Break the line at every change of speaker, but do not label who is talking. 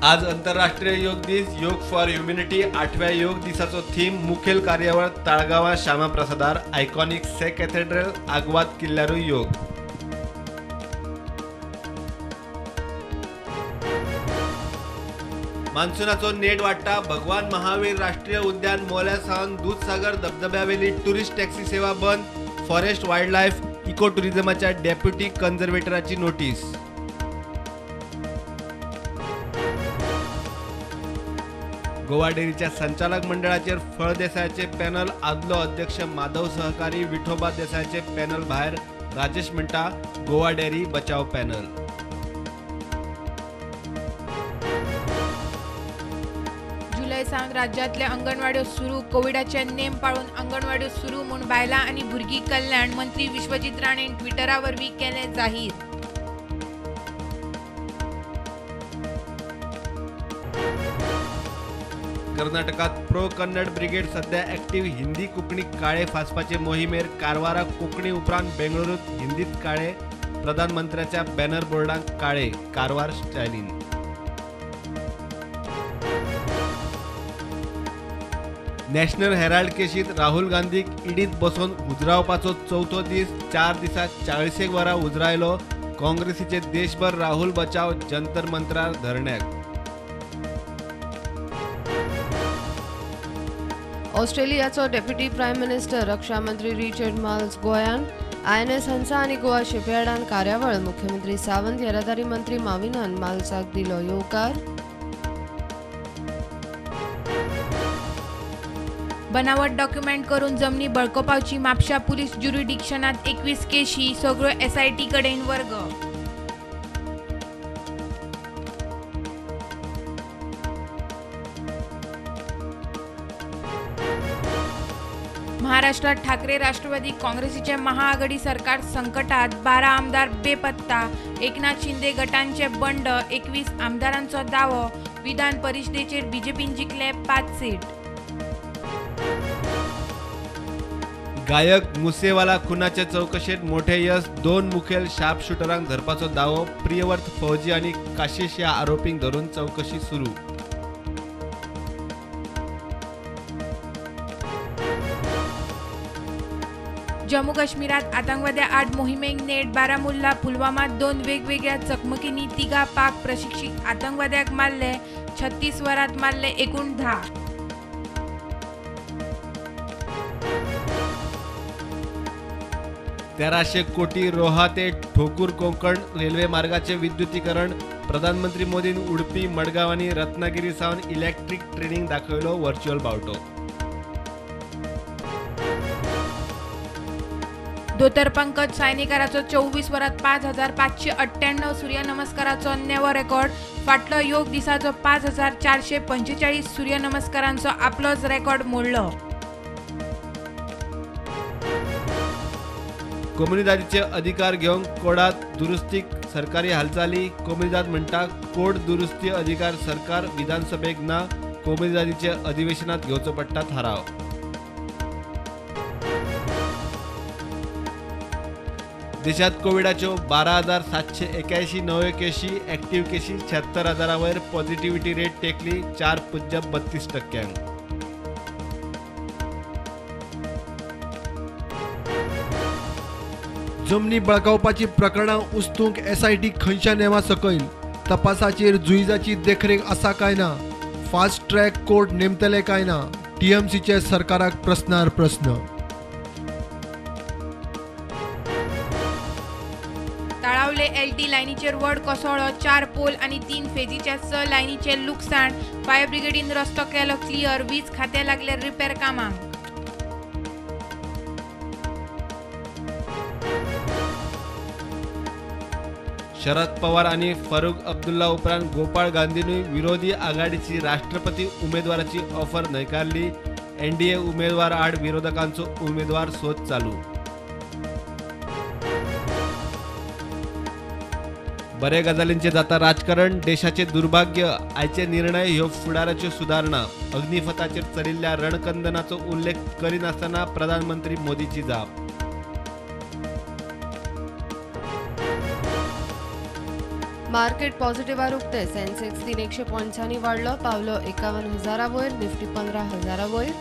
आज अंतरराष्ट्रीय योग दीस. योग फॉर ह्युमॅनिटी 8व्या योग दिसाचो थीम. मुखेल कार्यावळ ताळगांवां श्यामाप्रसादार. आयकॉनिक से कॅथेड्रल आगवाद किल्ल्यारूय योग. मान्सूनाचो नेट वाडटा. भगवान महावीर राष्ट्रीय उद्यान मोल्या सावन दूधसागर धबधब्यावेली टुरिस्ट टॅक्सी सेवा बंद. फॉरेस्ट वायल्ड लायफ इको टुरिझमाच्या डेप्युटी कन्झर्वेटराची नोटीस. गोवा डेअरीच्या संचालक मंडळाचेर फळदेसायाचे पॅनल. आदलो अध्यक्ष माधव सहकारी विठोबा देसायाचे पॅनल भायर. राजेश म्हणटा गोवा डेअरी बचाव पॅनल.
जुलय सावन राज्यांतल्या अंगणवाड्यो सुरू. कोविडाचे नेम पाळून अंगणवाड्यो सुरू म्हूण बायलां आनी भुरगीं कल्याण मंत्री विश्वजीत राणेन ट्विटरा वरवीं केलें जाहीर.
कर्नाटकात प्रो कन्नड ब्रिगेड सध्या ऍक्टिव्ह. हिंदी कोंकणी काळे फासपाचे मोहिमेर. कारवारा कोंकणी उपरांत बेंगळुरूत हिंदीत काळे. प्रधानमंत्र्याच्या बॅनर बोर्डांक काळे. कारवार स्टायलीन. नॅशनल हेराल्ड केशीत राहुल गांधीक ईडीत बसोवन उजरावपाचो चवथो दीस. 4 दिसांत 40 वरां उजरायलो. काँग्रेसीचे देशभर राहुल बचाव जंतर मंतरार धरण्याक.
ऑस्ट्रेलियाचो डेप्युटी प्रायम मिनिस्टर रक्षा मंत्री रिचर्ड माल्स गोंयान. INS Hansa आनी गोवा शिपयार्डान कार्यावळ. मुख्यमंत्री सावंत, येरादारी मंत्री माविनान माल्साक दिलो येवकार.
बनावट डॉक्युमेंट करून जमनी बळकपावची म्हापशा पुलीस ज्युरिडिक्शनात 21 केशी. सगळ्यो SIT कडेन वर्ग. महाराष्ट्रात ठाकरे राष्ट्रवादी काँग्रेसीचे महाआघाडी सरकार संकटात. 12 आमदार बेपत्ता. एकनाथ शिंदे गटांचे बंड. 21 आमदारांचो दावो. विधान परिषदेचेर बीजेपीन जिखले 5 सीट.
गायक मुसेवाला खुनाचे चौकशेत मोठे यश. 2 मुखेल शार्प शूटरांक धरपाचो दावो. प्रियवर्त फौजी आनी काशिश ह्या आरोपींक धरून चौकशी सुरू.
जम्मू काश्मीरात आतंकवाद्या आड मोहिमेक नेट. बारामुल्ला पुलवामात 2 वेगवेगळ्या चकमकींनी 3 पाक प्रशिक्षित आतंकवाद्याक मारले. 36 वरांत मारले एकूण 10.
1300 कोटी रोहा ते ठोकूर कोंकण रेल्वे मार्गाचे विद्युतीकरण. प्रधानमंत्री मोदीन उडपी, मडगांव आनी रत्नागिरी सावन इलेक्ट्रीक ट्रेनींक दाखयलो व्हर्च्युअल बावटो.
दोतर पंकज सायनेकाराचो 24 वरांत 5598 सूर्यनमस्काराचो नवो रेकॉर्ड. फाटलो योग दिसाचो 5445 सूर्यनमस्कारांचो आपलोच रेकॉर्ड मोडलो.
कोमुनिदादीचे अधिकार घेवंक कोडात दुरुस्तीक सरकारी हालचाली. कोमुनिदाद म्हणटा कोड दुरुस्ती अधिकार सरकार विधानसभेक ना. कोमुनिदादीचे अधिवेशनात घेवचो पडटा थाराव. देशात कोविडाच्यो 12,781 नव्यो केशी. ऍक्टिव्ह केशी 76,000 वयर. Positivity rate टेकली 4.32%.
जमनी बळकावपाची प्रकरणां उस्तूंक SIT खंयच्या नेमा सकयल? तपासाचेर जुईजाची देखरेख आसा काय ना? फास्ट ट्रॅक कोर्ट नेमतले काय ना? TMCचे सरकाराक प्रस्नार प्रस्न.
ताळावले LT लायनीचेर व्हड कोसळ्ळो. 4 पोल आनी 3 फेजीच्या 6 लायनीचें लुकसाण. फायर ब्रिगेडीन रस्तो केलो क्लियर. वीज खातें लागले रिपेर कामाक.
शरद पवार आनी फारूक अब्दुल्ला उपरांत गोपाळ गांधीनूय विरोधी आघाडीची राष्ट्रपती उमेदवाराची ऑफर न्हयकारली. NDA उमेदवार आड विरोधकांचो उमेदवार सोद चालू. बरे गजालींचे जाता राजकारण. देशाचे दुर्भाग्य. आयचे निर्णय ह्यो फुडाराच्यो सुदारणा. अग्निपथाचेर चलिल्ल्या रणकंदनाचो उल्लेख करिनासतना प्रधानमंत्री मोदीची जाप.
मार्केट पॉझिटिव्हार उक्ते. सेन्सेक्स 300 पॉयंट्सांनी वाडलो, पावलो 51,000 वयर. निफ्टी 15,000 वयर.